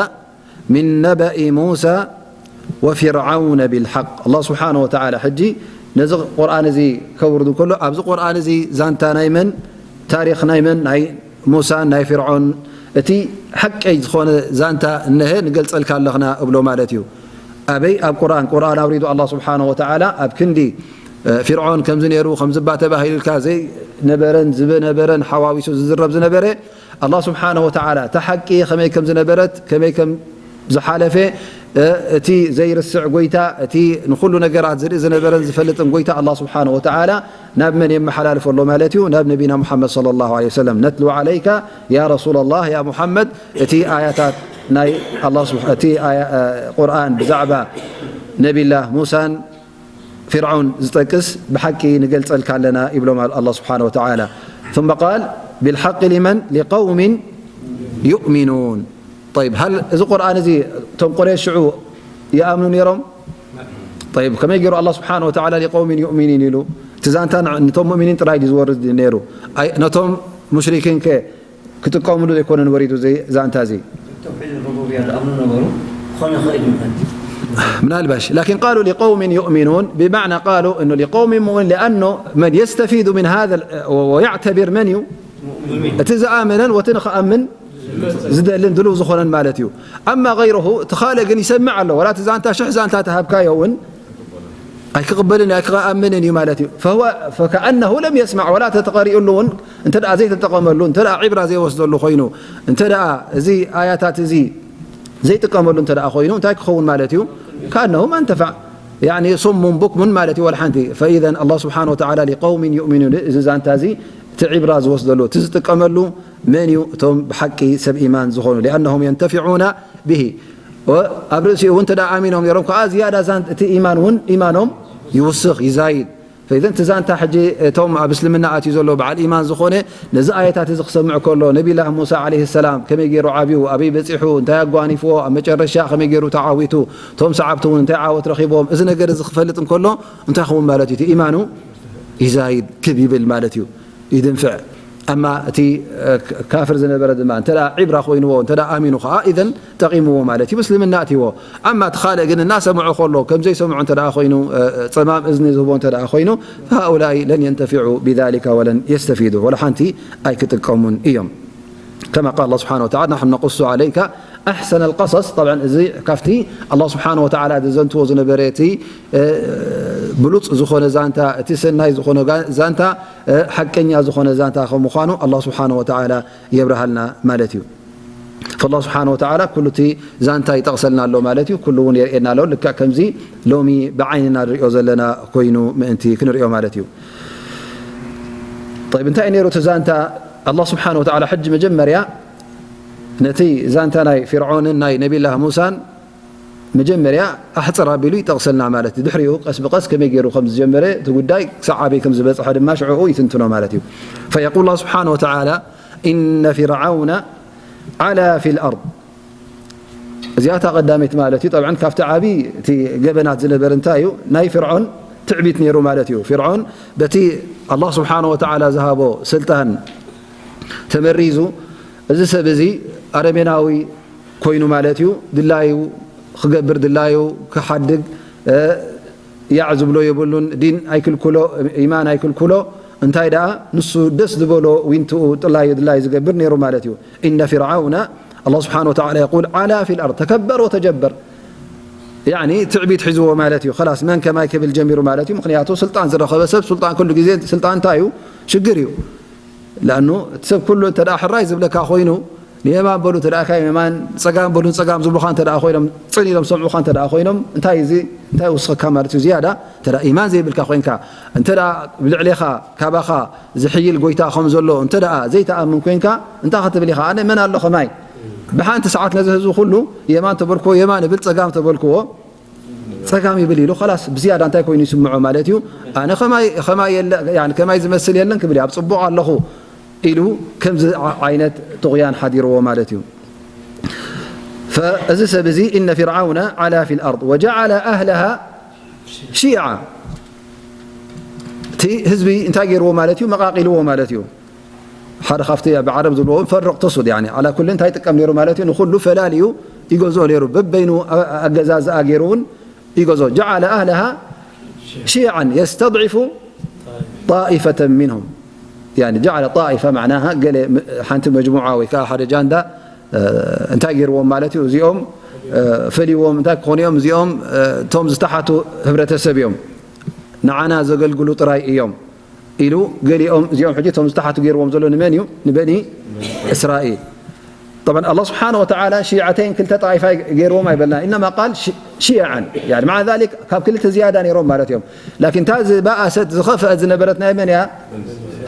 من نبأ موسى وفرعون بالحق. ኣላህ ስብሓነሁ ወተዓላ ሕጂ ነዚ ቁርኣን እዚ ከውርድ እንከሎ፣ ኣብዚ ቁርኣን እዚ ዛንታ ናይ መን? ታሪኽ ናይ መን? ናይ ሙሳን ናይ ፍርዖን፣ እቲ ሓቀይ ዝኾነ ዛንታ እነሀ ንገልጸልካ ኣለኽና እብሎ ማለት እዩ። ኣበይ? ኣብ ቁርኣን። ቁርኣን ኣውሪዱ ኣላህ ስብሓነሁ ወተዓላ ኣብ ክንዲ፣ እ፣ ፍርዖን ከምዚ ነይሩ፣ ከምዚ እባ ተባሂሉልካ ዘይነበረን ዝነበረን ሓዋዊሱ ዝዝረብ ዝነበረ፣ ኣላህ ስብሓነሁ ወተዓላ እታ ሓቂ ከመይ ከም ዝነበረት፣ ከመይ ከም ዝሓለፈ፣ እ፣ እቲ ዘይርስዕ ጎይታ፣ እቲ ንኹሉ ነገራት ዝርኢ ዝነበረን ዝፈልጥን ጎይታ ኣላህ ስብሓነሁ ወተዓላ ናብ መን የመሓላልፎ ኣሎ ማለት እዩ? ናብ ነቢና ሙሓመድ ሰለላሁ ዐለይሂ ወሰለም። ነትሉ ዐለይካ ያ ረሱለላህ፣ ያ ሙሓመድ፣ እቲ ኣያታት ናይ ኣላህ ስብሓ-፣ እቲ ኣያ-፣ እ፣ ቁርኣን ብዛዕባ ነቢላህ ሙሳን ፍርዓውን ዝጠቅስ ብሓቂ ንገልጸልካ ኣለና ይብሎም ኣል-፣ ኣላህ ስብሓነሁ ወተዓላ። ثم قال بالحق لمن؟ لقوم يؤمنون. طيب، هل እዚ ቁርኣን እዚ እቶም ቁረይሽ ሽዑ ይኣምኑ ነይሮም? طيب፣ ከመይ ገይሩ ኣላህ ስብሓነሁ ወተዓላ لقوم يؤمنون ኢሉ? እቲ ዛንታ ን-፣ ነቶም ሙእሚኒን ጥራይ ድዩ ዝወርድ ነይሩ? ኣይ፣ ነቶም ሙሽሪኪን ከ ክጥቀምሉ ዘይኮነን ወሪዱ እዚ ዛንታ እዚ? ተውሒድ ሩቡብያ ዝኣምኑ ነበሩ፣ ክኾን ይኽእል እዩ። ምናልባሽ، لكن قالوا لقوم يؤمنون، بمعنى قالوا إنه لقوم مؤمنين، لأنه من يستفيد من هذا ال-، ويعتبر من እዩ؟ እቲ ዝኣመነን ወቲ ንኽኣምን ዝደልን ድልው ዝኾነን ማለት እዩ። أما غيره፣ እቲ ካልእ ግን ይሰምዕ ኣሎ። ወላ እቲ ዛንታ ሽሕ ዛንታ ተሃብካዮ እውን ኣይክቕበልን ኣይክኣምንን እዩ ማለት እዩ። فهو فكأنه لم يسمع، ወላ ተተቐሪኡሉ እውን እንተ ደኣ ዘይተጠቐመሉ፣ እንተ ደኣ ዒብራ ዘይወስደሉ ኮይኑ፣ እንተ ደኣ እዚ ኣያታት እዚ ዘይጥቀመሉ እንተ ደኣ ኮይኑ፣ እንታይ ክኸውን ማለት እዩ? كأنه ما انتفع، يعني صم بكم ማለት እዩ። ወላ ሓንቲ። فإذا الله سبحانه وتعالى لقوم يؤمنون፣ እዚ ዛንታ እዚ እቲ ዒብራ ዝወስደሉ፣ እቲ ዝጥቀመሉ መን እዩ? እቶም ብሓቂ ሰብ ኢማን ዝኾኑ። لأنهم ينتفعون به። ወ-፣ ኣብ ርእሲኡ እውን እንተ ደኣ ኣሚኖም ነይሮም፣ ከኣ ዝያዳ ዛን-፣ እቲ ኢማን እውን ኢማኖም ይውስኽ፣ ይዛይድ። ፈኢዘን እቲ ዛንታ ሕጂ እቶም ኣብ እስልምና ኣትዩ ዘሎ በዓል ኢማን ዝኾነ ነዚ ኣየታት እዚ ክሰምዕ ከሎ ነቢላህ ሙሳ ዓለይሂ ሰላም ከመይ ገይሩ ዓብዩ፣ ኣበይ በፂሑ፣ እንታይ ኣጓኒፍዎ፣ ኣብ መጨረሻ ከመይ ገይሩ ተዓዊቱ፣ እቶም ሰዓብቲ እውን እንታይ ዓወት ረኺቦም፣ እዚ ነገር እዚ ክፈልጥ እንከሎ እንታይ ክኸውን ማለት እዩ? እቲ ኢማኑ ይዛይድ ክብ ይብል ማለት እዩ፣ ይድንፍዕ። ኣማ እቲ ካፍር ዝነበረ ድማ እንተ ዒብራ ኮይንዎ እንተ ኣሚኑ ከዓ ኢዘን ጠቒምዎ ማለት እዩ፣ ምስልምና ኣትይዎ። ኣማ እቲ ካልእ ግን እናሰምዖ ከሎ ከም ዘይሰምዖ እንተ ኮይኑ፣ ጸማም እዝኒ ዝህቦ እንተ ኮይኑ፣ فهؤلاء لن ينتفعوا بذلك ولن يستفيدوا، ወላ ሓንቲ ኣይክጥቀሙን እዮም። كما قال الله سبحانه وتعالى نحن نقص عليك أحسن القصص. طبعا እዚ ካብቲ ኣላህ ስብሓነ ወተዓላ ዘዘንትዎ ዝነበረ እቲ ብሉፅ ዝኾነ ዛንታ፣ እቲ ሰናይ ዝኾነ ዛንታ፣ ሓቀኛ ዝኾነ ዛንታ ከም ምዃኑ ኣላህ ስብሓነ ወተዓላ የብርሃልና ማለት እዩ። ፈላህ ስብሓነ ወተዓላ ኩሉ እቲ ዛንታ ይጠቕሰልና ኣሎ ማለት እዩ። ኩሉ እውን የርእየና ኣሎ። ልክዕ ከምዚ ሎሚ ብዓይንና ንሪኦ ዘለና ኮይኑ ምእንቲ ክንሪኦ ማለት እዩ። ጠይብ፣ እንታይ ነይሩ እቲ ዛንታ? ኣላህ ስብሓነ ወተዓላ ሕጂ መጀመርያ ነቲ ዛንታ ናይ ፊርዖንን ናይ ነቢላህ ሙሳን መጀመርያ ኣሕፅር ኣቢሉ ይጠቕሰልና ማለት እዩ። ድሕሪኡ ቀስ ብቐስ ከመይ ገይሩ ከም ዝጀመረ እቲ ጉዳይ ክሳብ ኣበይ ከም ዝበፅሐ ድማ ሽዕኡ ይትንትኖ ማለት እዩ። فيقول الله سبحانه وتعالى إن فرعون علا في الأرض. እዚኣታ ቀዳመይቲ ማለት እዩ። ጠብዓን ካብቲ ዓብዪ እቲ ገበናት ዝነበረ እንታይ እዩ? ናይ ፍርዖን ትዕቢት ነይሩ ማለት እዩ። ፍርዖን በቲ ኣላህ ስብሓነ ወተዓላ ዝሃቦ ስልጣን ተመሪዙ፣ እዚ ሰብ እዚ ኣረሜናዊ ኮይኑ ማለት እዩ። ድላዩ ክገብር፣ ድላዩ ክሓድግ፣ እ፣ ያዕ ዝብሎ የብሉን። ዲን ኣይክልክሎ፣ ኢማን ኣይክልክሎ። እንታይ ደኣ ንሱ ደስ ዝበሎ ዊንትኡ ጥላዩ ድላዩ ዝገብር ነይሩ ማለት እዩ። إن فرعون، الله سبحانه وتعالى يقول علا في الأرض، تكبر وتجبر። ያኒ ትዕቢት ሒዝዎ ማለት እዩ። خلاص መን ከማይ ክብል ጀሚሩ ማለት እዩ። ምኽንያቱ ስልጣን ዝረኸበ ሰብ፣ ስልጣን ኩሉ ግዜ ስልጣን እንታይ እዩ? ሽግር እዩ። ለኣኑ እቲ ሰብ ኩሉ እንተ ደኣ ሕራይ ዝብለካ ኮይኑ፣ ንየማን በሉ እንተ ደኣ ኢልካዮም የማን፣ ጸጋም በሉ ጸጋም ዝብሉኻ እንተ ደኣ ኮይኖም፣ ጽን ኢሎም ዝሰምዑኻ እንተ ደኣ ኮይኖም፣ እንታይ እዚ፣ እንታይ ይውስኸካ ማለት እዩ? ዝያዳ እንተ ደኣ ኢማን ዘይብልካ ኮይንካ፣ እንተ ደኣ ብልዕሌኻ ካባኻ ዝሕይል ጎይታ ከም ዘሎ እንተ ደኣ ዘይትኣምን ኮይንካ፣ እንታይ ክትብል ኢኻ? ኣነ መን ኣሎ ከማይ? ብሓንቲ ሰዓት ነዚ ህዝቢ ኩሉ የማን ተበልክዎ የማን እብል፣ ጸጋም ተበልክዎ ጸጋም ይብል ኢሉ፣ ኸላስ ብዝያዳ እንታይ ኮይኑ ይስምዖ ማለት እዩ? ኣነ ኸማይ፣ ኸማይ የለ-፣ ያኒ ከማይ ዝመስል የለን ክብል እዩ፣ ኣብ ጽቡቕ ኣለኹ ኢሉ ከምዚ ዓ-፣ ዓይነት ጥቑያን ሓዲርዎ ማለት እዩ። ፈ-፣ እዚ ሰብ እዚ إن فرعون علا في الأرض وجعل أهلها شيعا። እቲ ህዝቢ እንታይ ገይርዎ ማለት እዩ? መቓቒልዎ ማለት እዩ። ሓደ ካብቲ ብዓረብ ዝብልዎ فرق تسد፣ ያኒ ዓላ ኩሊ እንታይ ይጥቀም ነይሩ ማለት እዩ? ንኹሉ ፈላልዩ ይገዝኦ ነይሩ። በበይኑ ኣ-፣ ኣገዛዝኣ ገይሩ እውን ይገዝኦ። جعل أهلها شيعا يستضعف طائفة منهم. ያኒ جعل طائفة معناها ገለ ም-፣ ሓንቲ መጅሙዓ ወይ ከዓ ሓደ ጃንዳ፣ እ፣ እንታይ ገይርዎም ማለት እዩ? እዚኦም፣ እ፣ ፈልይዎም እንታይ ክኾኑ እዮም? እዚኦም፣ እ፣ እቶም ዝተሓቱ ህብረተሰብ እዮም። ንዓና ዘገልግሉ ጥራይ እዮም። ኢሉ ገሊኦም እዚኦም ሕጂ እቶም ዝተሓቱ ገይርዎም ዘሎ ንመን እዩ? ንበኒ እስራኤል። طبعا ኣላህ ስብሓነ ወተዓላ ሺዓተይን ክልተ ጣኢፋ ገይርዎም ኣይበልና። إنما قال ش-، شيعا. يعني مع ذلك ካብ ክልተ ዝያዳ ነይሮም ማለት እዮም። ላኪን እታ ዝበኣሰት ዝኸፍአት ዝነበረት ናይ መን እያ?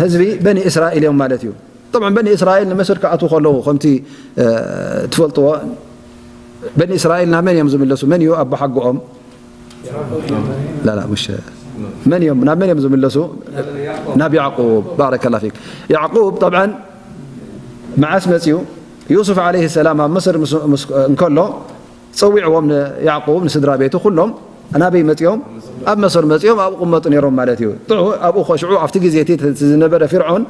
ህዝቢ በኒ እስራኤል እዮም ማለት እዩ። طبعا በኒ እስራኤል ንመስር ክኣትዉ ከለዉ ከምቲ፣ እ፣ ትፈልጥዎ በኒ እስራኤል ናብ መን እዮም ዝምለሱ? መን እዩ ኣቦ ሓጎኦም? لا، لا، مش መን እዮም፣ ናብ መን እዮም ዝምለሱ? ናብ ያዕቁብ። ባረከላ ፊክ። ያዕቁብ طبعا መዓስ መፅዩ? ዩሱፍ ዓለይሂ ሰላም ኣብ ምስር ምስ፣ ምስ፣ እንከሎ ፀዊዕዎም ንያዕቁብ፣ ንስድራ ቤቱ ኩሎም ናበይ መፅዮም? ኣብ መሰር መፅዮም ኣብኡ ቅመጡ ነይሮም ማለት እዩ። ጥዑ ኣብኡ ኸ-፣ ሽዑ ኣብቲ ግዜ እቲ ዝነበረ ፊርዖን፣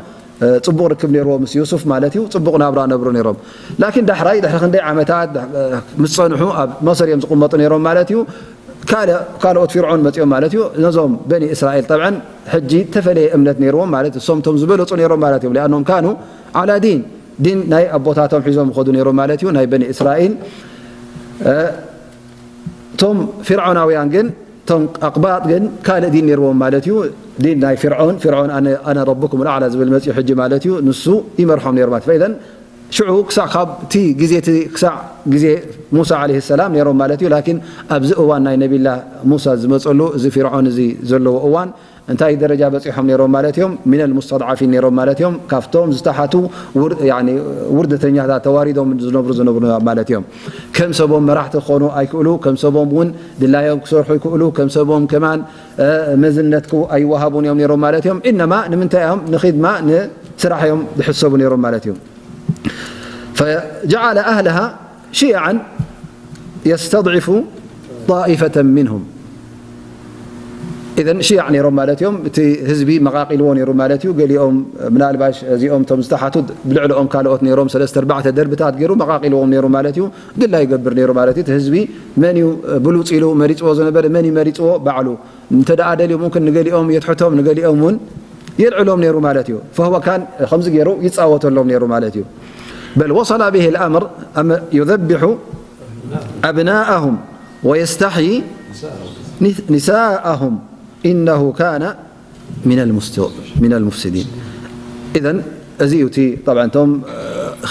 እ፣ ፅቡቕ ርክብ ነይርዎ ምስ ዩሱፍ ማለት እዩ። ፅቡቕ ናብራ ነብሩ ነይሮም። ላኪን ዳሕራይ ድሕሪ ክንደይ ዓመታት ዳ-፣ እ፣ ምስ ፀንሑ ኣብ መሰር እዮም ዝቕመጡ ነይሮም ማለት እዩ። ካልእ፣ ካልኦት ፊርዖን መፅኦም ማለት እዩ። ነዞም በኒ እስራኤል ጠብዐን ሕጂ ተፈለየ እምነት ነይርዎም ማለት እዩ። እሶም እቶም ዝበለፁ ነይሮም ማለት እዮም። ሊኣኖም ካኑ ዓላ ዲን፣ ዲን ናይ ኣቦታቶም ሒዞም ይኸዱ ነይሮም ማለት እዩ፣ ናይ በኒ እስራኤል። እ፣ እቶም ፊርዖናውያን ግን፣ እቶም ኣቕባጥ ግን ካልእ ዲን ነይርዎም ማለት እዩ። ዲን ናይ ፊርዖን፣ ፊርዖን ኣነ፣ ኣነ ረብኩም ልኣዕላ ዝብል መፅኡ ሕጂ ማለት እዩ። ንሱ ይመርሖም ነይሩ ማለት እዩ። ፈኢዘን ሽዑ ክሳዕ ካብቲ ግዜ እቲ ክሳዕ ግዜ ሙሳ ዓለይሂ ሰላም ነይሮም ማለት እዩ። ላኪን ኣብዚ እዋን ናይ ነቢላ ሙሳ ዝመፀሉ እዚ ፊርዖን እዚ ዘለዎ እዋን እንታይ ደረጃ በፂሖም ነይሮም ማለት እዮም? ሚነል ሙስተድዓፊን ነይሮም ማለት እዮም። ካብቶም ዝተሓቱ ውር-፣ ያኒ ውርደተኛታት ተዋሪዶም ዝነብሩ ዝነብሩ ማለት እዮም። ከም ሰቦም መራሕቲ ክኾኑ ኣይክእሉ፣ ከም ሰቦም እውን ድላዮም ክሰርሑ ይክእሉ፣ ከም ሰቦም ከማን እ፣ መዝነት ክው-፣ ኣይወሃቡን እዮም ነይሮም ማለት እዮም። ኢነማ ንምንታይ እዮም? ንኺድማ ንስራሕ እዮም ዝሕሰቡ ነይሮም ማለት እዩ። فجعل أهلها شيعا يستضعف طائفة منهم. إذن ሽያዕ ነይሮም ማለት እዮም። እቲ ህዝቢ መቓቒልዎ ነይሩ ማለት እዩ። ገሊኦም ምናልባሽ እዚኦም እቶም ዝተሓቱ ብልዕልኦም ካልኦት ነይሮም፣ ሰለስተ ኣርባዕተ ደርብታት ገይሩ መቓቒልዎም ነይሩ ማለት እዩ። ድላ ይገብር ነይሩ ማለት እዩ። እቲ ህዝቢ መን እዩ ብሉፅ ኢሉ መሪፅዎ ዝነበረ፣ መን እዩ መሪፅዎ? ባዕሉ። እንተ ደኣ ደልዩ ሙምክን ንገሊኦም የትሕቶም፣ ንገሊኦም እውን የልዕሎም ነይሩ ማለት እዩ። فهو كان ከምዚ ገይሩ ይፃወተሎም ነይሩ ማለት እዩ። بل وصل به الأمر أم يذبح أبناءهم ويستحيي نساءهم إنه كان من المست-، من المفسدين. إذن እዚ እዩ እቲ፣ طبعا እቶም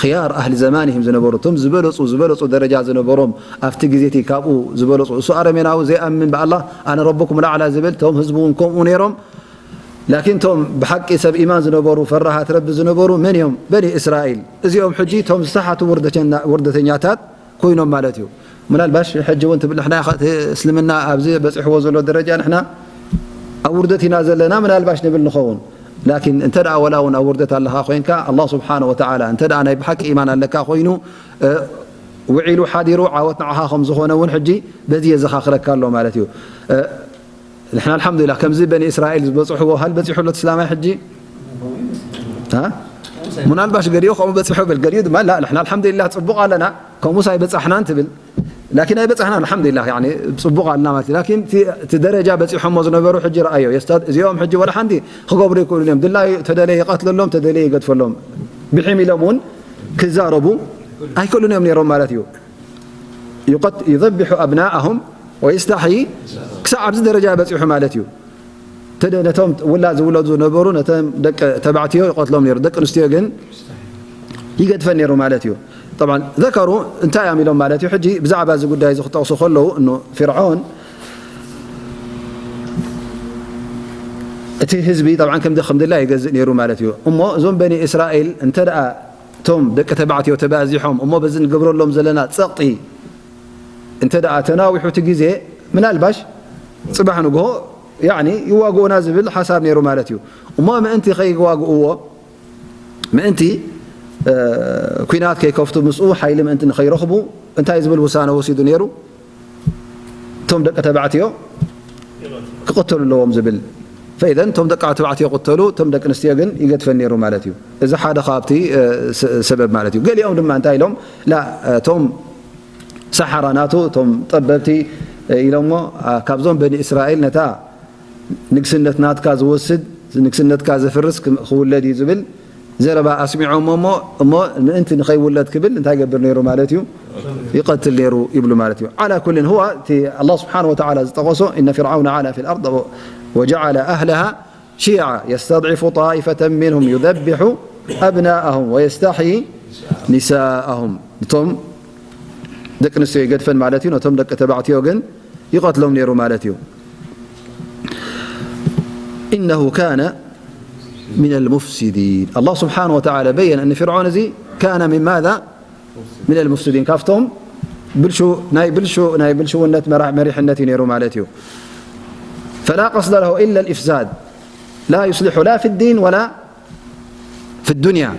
ኽያር ኣህሊ ዘማንህም ዝነበሩ፣ እቶም ዝበለፁ ዝበለፁ ደረጃ ዝነበሮም ኣብቲ ግዜ እቲ ካብኡ ዝበለፁ፣ እሱ ኣረሜናዊ ዘይኣምን ብኣላህ ኣነ ረብኩም ልኣዕላ ዝብል፣ እቶም ህዝቡ እውን ከምኡ ነይሮም። ላኪን እቶም ብሓቂ ሰብ ኢማን ዝነበሩ፣ ፈራሃት ረቢ ዝነበሩ መን እዮም? በኒ እስራኤል። እዚኦም ሕጂ እቶም ዝተሓቱ ውርደተኛ-፣ ውርደተኛታት ኮይኖም ማለት እዩ። ምናልባሽ ሕጂ እውን ትብል ንሕና ኢኻ እቲ እስልምና ኣብዚ በፂሕዎ ዘሎ ደረጃ ንሕና ኣብ ውርደት ኢና ዘለና ምናልባሽ ንብል ንኸውን። ላኪን እንተ ደኣ ወላ እውን ኣብ ውርደት ኣለኻ ኮይንካ፣ ኣላህ ስብሓነ ወተዓላ እንተ ደኣ ናይ ብሓቂ ኢማን ኣለካ ኮይኑ፣ እ፣ ውዒሉ ሓዲሩ ዓወት ንዓኻ ከም ዝኾነ እውን ሕጂ በዚ የዘኻኽረካ ኣሎ ማለት እዩ። እ፣ ንሕና ኣልሓምዱሊላህ ከምዚ በኒ እስራኤል ዝበፅሕዎ ሃል በፂሑ ኣሎ እቲ እስላማይ ሕጂ? እ? ምናልባሽ ገሊኡ ከምኡ በፂሑ በል፣ ገሊኡ ድማ ላ፣ ንሕና ኣልሓምዱሊላህ ፅቡቕ ኣለና፣ ከምኡስ ኣይበፃሕናን ትብል። ላኪን ኣይበፃሕናን፣ ኣልሓምዱሊላህ፣ ያኒ ፅቡቕ ኣለና ማለት እዩ። ላኪን እቲ፣ እቲ ደረጃ በፂሖሞ ዝነበሩ ሕጂ ረኣዮ። የስታ-፣ እዚኦም ሕጂ ወላ ሓንቲ ክገብሩ ይክእሉን እዮም። ድላዩ ተደለየ ይቐትለሎም፣ ተደለየ ይገድፈሎም። ብሒም ኢሎም እውን ክዛረቡ ኣይክእሉን እዮም ነይሮም ማለት እዩ። يقت-، يذبح أبناءهم ويستحيي ክሳዕ ኣብዚ ደረጃ በፂሑ ማለት እዩ። ተደ-፣ ነቶም ውላድ ዝውለዱ ዝነበሩ ነቶም ደቂ ተባዕትዮ ይቐትሎም ነይሩ፣ ደቂ ኣንስትዮ ግን ይገድፈን ነይሩ ማለት እዩ። طبعا ذكروا እንታይ እዮም ኢሎም ማለት እዩ። ሕጂ ብዛዕባ እዚ ጉዳይ እዚ ክጠቕሱ ከለዉ እኖ ፊርዖን እቲ ህዝቢ طبعا ከም ደ-፣ ከም ድላ ይገዝእ ነይሩ ማለት እዩ። እሞ እዞም በኒ እስራኤል እንተ ደኣ እቶም ደቂ ተባዕትዮ ተባዚሖም እሞ በዚ ንገብረሎም ዘለና ጸቕጢ እንተ ደኣ ተናዊሑ እቲ ግዜ ምናልባሽ ጽባሕ ንግሆ ያኒ ይዋግኡና ዝብል ሓሳብ ነይሩ ማለት እዩ። እሞ ምእንቲ ከይዋግእዎ ምእንቲ፣ እ፣ ኲናት ከይከፍቱ ምስኡ ሓይሊ ምእንቲ ንኸይረኽቡ እንታይ ዝብል ውሳነ ወሲዱ ነይሩ? እቶም ደቂ ተባዕትዮ ክቕተሉ ኣለዎም ዝብል። ፈኢዘን እቶም ደቂ ተባዕትዮ ይቕተሉ፣ እቶም ደቂ ኣንስትዮ ግን ይገድፈን ነይሩ ማለት እዩ። እዚ ሓደ ካብቲ፣ እ፣ ስ-፣ ሰበብ ማለት እዩ። ገሊኦም ድማ እንታይ ኢሎም? ላ፣ እቶም ሰሓራ ናቱ፣ እቶም ጠበብቲ፣ እ፣ ኢሎሞ፣ ኣ፣ ካብዞም በኒ እስራኤል ነታ ንግስነት ናትካ ዝወስድ፣ ንግስነትካ ዘፍርስ ክም-፣ ክውለድ እዩ ዝብል ዘረባ ኣስሚዖሞ እሞ፣ እሞ ምእንቲ ንኸይውለድ ክብል እንታይ ይገብር ነይሩ ማለት እዩ? ይቐትል ነይሩ ይብሉ ማለት እዩ። ዓላ ኩልን፣ ሁዋ እቲ ኣላህ ስብሓነ ወተዓላ ዝጠቐሶ፣ إن فرعون علا في الأرض وجعل أهلها شيعا يستضعف طائفة منهم يذبح أبناءهم ويستحيي نساءهم። እቶም ደቂ ኣንስትዮ ይገድፈን ማለት እዩ፣ ነቶም ደቂ ተባዕትዮ ግን ይቐትሎም ነይሩ ማለት እዩ። إنه كان من المفسدين. الله سبحانه وتعالى بين أن فرعون እዚ كان من ماذا؟ من المفسدين. ካብቶም ብልሹ-፣ ናይ ብልሹ-፣ ናይ ብልሽውነት መራ-፣ መሪሕነት እዩ ነይሩ ማለት እዩ። فلا قصد له إلا الإفساد لا يصلح لا في الدين ولا في الدنيا.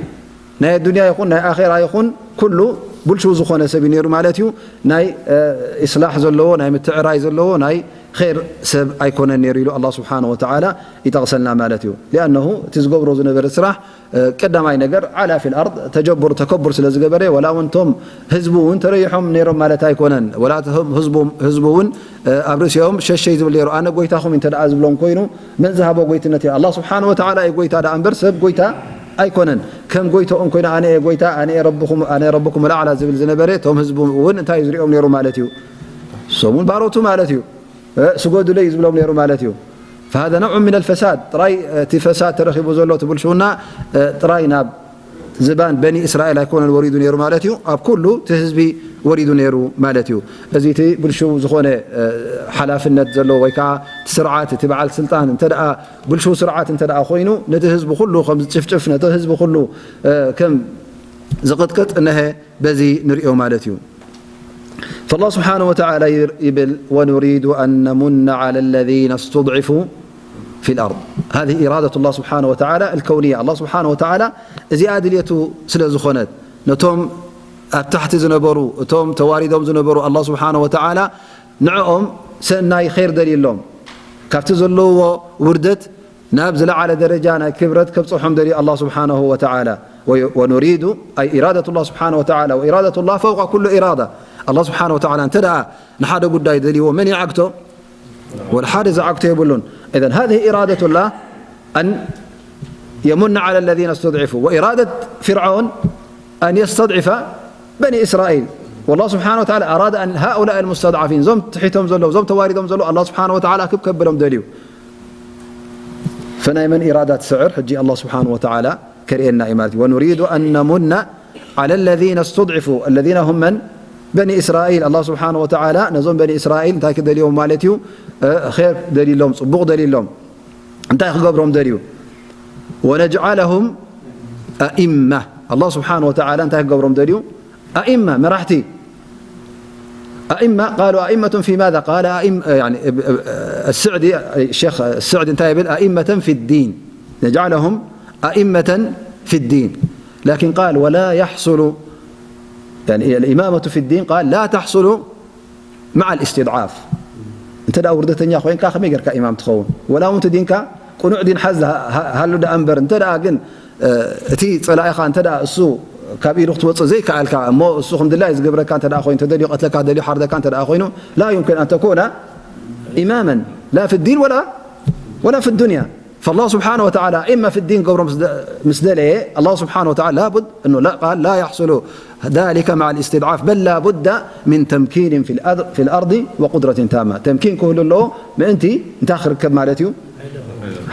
ናይ ኣዱንያ ይኹን ናይ ኣኼራ ይኹን ኩሉ ብልሹው ዝኾነ ሰብ እዩ ነይሩ ማለት እዩ። ናይ፣ እ፣ ኢስላሕ ዘለዎ፣ ናይ ምትዕራይ ዘለዎ፣ ናይ ኸይር ሰብ ኣይኮነን ነይሩ ኢሉ ኣላህ ስብሓነ ወተዓላ ይጠቕሰልና ማለት እዩ። ሊኣነሁ እቲ ዝገብሮ ዝነበረ ስራሕ፣ እ፣ ቀዳማይ ነገር ዓላ ፊል ኣርድ ተጀቡር፣ ተከቡር ስለ ዝገበረ፣ ወላ እውን እቶም ህዝቡ እውን ተረይሖም ነይሮም ማለት ኣይኮነን። ወላ እቲ ህም-፣ ህዝቡ፣ ህዝቡ እውን፣ እ፣ ኣብ ርእሲኦም ሸሸይ ዝብል ነይሩ። ኣነ ጎይታኹም እንተ ደኣ ዝብሎም ኮይኑ፣ መን ዝሃቦ ጎይትነት እዩ? ኣላህ ስብሓነ ወተዓላ እዩ ጎይታ ደኣ እምበር ሰብ ጎይታ ኣይኮነን። ከም ጎይትኦም ኮይኑ ኣነ እየ ጎይታ፣ ኣነ እየ ረብኹም፣ ኣነ እየ ረብኩም ኣልኣዕላ ዝብል ዝነበረ፣ እቶም ህዝቡ እውን እንታይ እዩ ዝሪኦም ነይሩ ማለት እዩ? እሶም እውን ባሮቱ ማለት እዩ። እ፣ ስገዱለይ እዩ ዝብሎም ነይሩ ማለት እዩ። فهذا نوع من الفساد. ጥራይ፣ እ፣ እቲ ፈሳድ ተረኺቡ ዘሎ እቲ ብልሽውና፣ እ፣ ጥራይ ናብ ዝባን በኒ እስራኤል ኣይኮነን ወሪዱ ነይሩ ማለት እዩ፣ ኣብ ኩሉ እቲ ህዝቢ ወሪዱ ነይሩ ማለት እዩ። እዚ እቲ ብልሹው ዝኾነ ሓላፍነት ዘለዎ ወይ ከዓ እቲ ስርዓት፣ እቲ በዓል ስልጣን እንተ ደኣ ብልሹው ስርዓት እንተ ደኣ ኮይኑ ነቲ ህዝቢ ኩሉ ከም ዝጭፍጭፍ፣ ነቲ ህዝቢ ኩሉ ከም ዝቕጥቅጥ እነሀ በዚ ንሪኦ ማለት እዩ። فالله سبحانه وتعالى ይብል ونريد أن نمن على الذين استضعفوا في الأرض. هذه إرادة الله سبحانه وتعالى الكونية. الله سبحانه وتعالى እዚኣ ድልየቱ ስለ ዝኾነት ነቶም ኣብ ታሕቲ ዝነበሩ እቶም ተዋሪዶም ዝነበሩ الله سبحانه وتعالى ንዕኦም ሰናይ ኸይር ደልዩሎም ካብቲ ዘለውዎ ውርደት ናብ ዝለዓለ ደረጃ ናይ ክብረት ከብፅሖም ደልዩ الله سبحانه وتعالى. ونريد أي إرادة الله سبحانه وتعالى وإرادة الله فوق كل إرادة. الله سبحانه وتعالى እንተ ደኣ ንሓደ ጉዳይ ደልይዎ መን ይዓግቶ? ወላ ሓደ ዝዓግቶ የብሉን። إذن هذه إرادة الله أن يمن على الذين استضعفوا وإرادة فرعون أن يستضعف بني إسرائيل. والله سبحانه وتعالى أراد أن هؤلاء المستضعفين እዞም ትሒቶም ዘለዉ እዞም ተዋሪዶም ዘለዉ الله سبحانه وتعالى ክብ ከብሎም ደልዩ። فناي من إرادة سعر حجي الله سبحانه وتعالى كرئنا إمارتي ونريد أن نمن على الذين استضعفوا الذين هم من بني إسرائيل. الله سبحانه وتعالى ነዞም በኒ እስራኤል እንታይ ክደልዮም ማለት እዩ? ኸር ደልሎም፣ ፅቡቕ ደልሎም። እንታይ ክገብሮም ደልዩ? ونجعلهم أئمة. الله سبحانه وتعالى እንታይ ክገብሮም ደልዩ? أئمة መራሕቲ أئمة. قالوا أئمة في ماذا؟ قال أئمة يعني السعدي الشيخ السعدي እንታይ ይብል? أئمة في الدين نجعلهم أئمة في الدين. لكن قال ولا يحصل يعني الإمامة في الدين قال لا تحصل مع الاستضعاف. እንተ ደኣ ውርደተኛ ኮይንካ ከመይ ጌርካ ኢማም ትኸውን? ወላ እውን እቲ ዲንካ ቅኑዕ ዲን ሓዝ ሃሉ ደኣ እምበር እንተ ደኣ ግን እቲ ጸላኢኻ እንተ ደኣ እሱ ካብ ኢዱ ክትወጽእ ዘይከኣልካ እሞ እሱ ከም ድላይ ዝገብረካ እንተ ደኣ ኮይኑ ተደልዩ ቀትለካ ደልዩ ሓርደካ እንተ ደኣ ኮይኑ لا يمكن أن تكون إماما لا في الدين ولا ولا في الدنيا. فالله سبحانه وتعالى إما في الدين ገብሮ ምስ ደለየ الله سبحانه وتعالى لابد أنه لا قال لا يحصل ذلك مع الاستضعاف بل لا بد من تمكين في الأرض وقدرة تامة. تمكين ክህሉ ኣለዎ ምእንቲ እንታይ ክርከብ ማለት እዩ?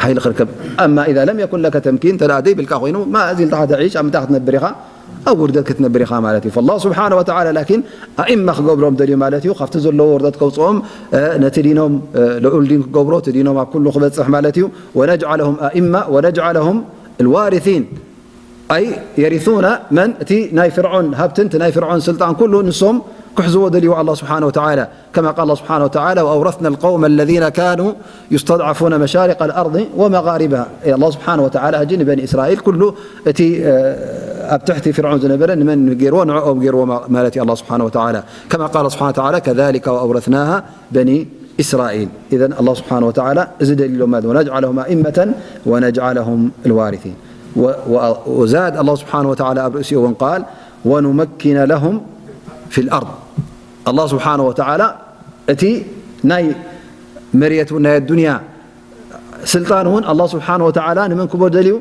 ሓይሊ ክርከብ። أما إذا لم يكن لك تمكين እንተ ደኣ ዘይብልካ ኮይኑ ما እዚ ኢልካ ተዒሽ ኣብ ምንታይ ክትነብር ኢኻ? ኣብ ውርደት ክትነብር ኢኻ ማለት እዩ። فالله سبحانه وتعالى لكن أئمة ክገብሮም ደልዩ ማለት እዩ። ካብቲ ዘለዎ ውርደት ከውፅኦም ነቲ ዲኖም ልዑል ዲን ክገብሮ እቲ ዲኖም ኣብ ኩሉ ክበፅሕ ማለት እዩ። ونجعلهم أئمة ونجعلهم الوارثين أي يرثون من እቲ ናይ ፍርዖን ሃብትን እቲ ናይ ፍርዖን ስልጣን ኩሉ ንሶም ክሕዝዎ ደልይዎ الله سبحانه وتعالى. كما قال الله سبحانه وتعالى وأورثنا القوم الذين كانوا يستضعفون مشارق الأرض ومغاربها. الله سبحانه وتعالى ሕጂ ንበኒ እስራኤል ኩሉ እቲ ኣብ ትሕቲ ፍርዖን ዝነበረ ንመን ገይርዎ? ንዕኦም ገይርዎ ማለት እዩ الله سبحانه وتعالى. كما قال سبحانه وتعالى كذلك وأورثناها بني إسرائيل. إذن الله سبحانه وتعالى እዚ ደልዩ ኣሎ ማለት ونجعلهم أئمة ونجعلهم الوارثين. وزاد الله سبحانه وتعالى ኣብ ርእሲኡ እውን قال ونمكن لهم في الأرض. الله سبحانه وتعالى እቲ ናይ መሬት ናይ ኣዱንያ ስልጣን እውን الله سبحانه وتعالى ንመን ክቦ ደልዩ?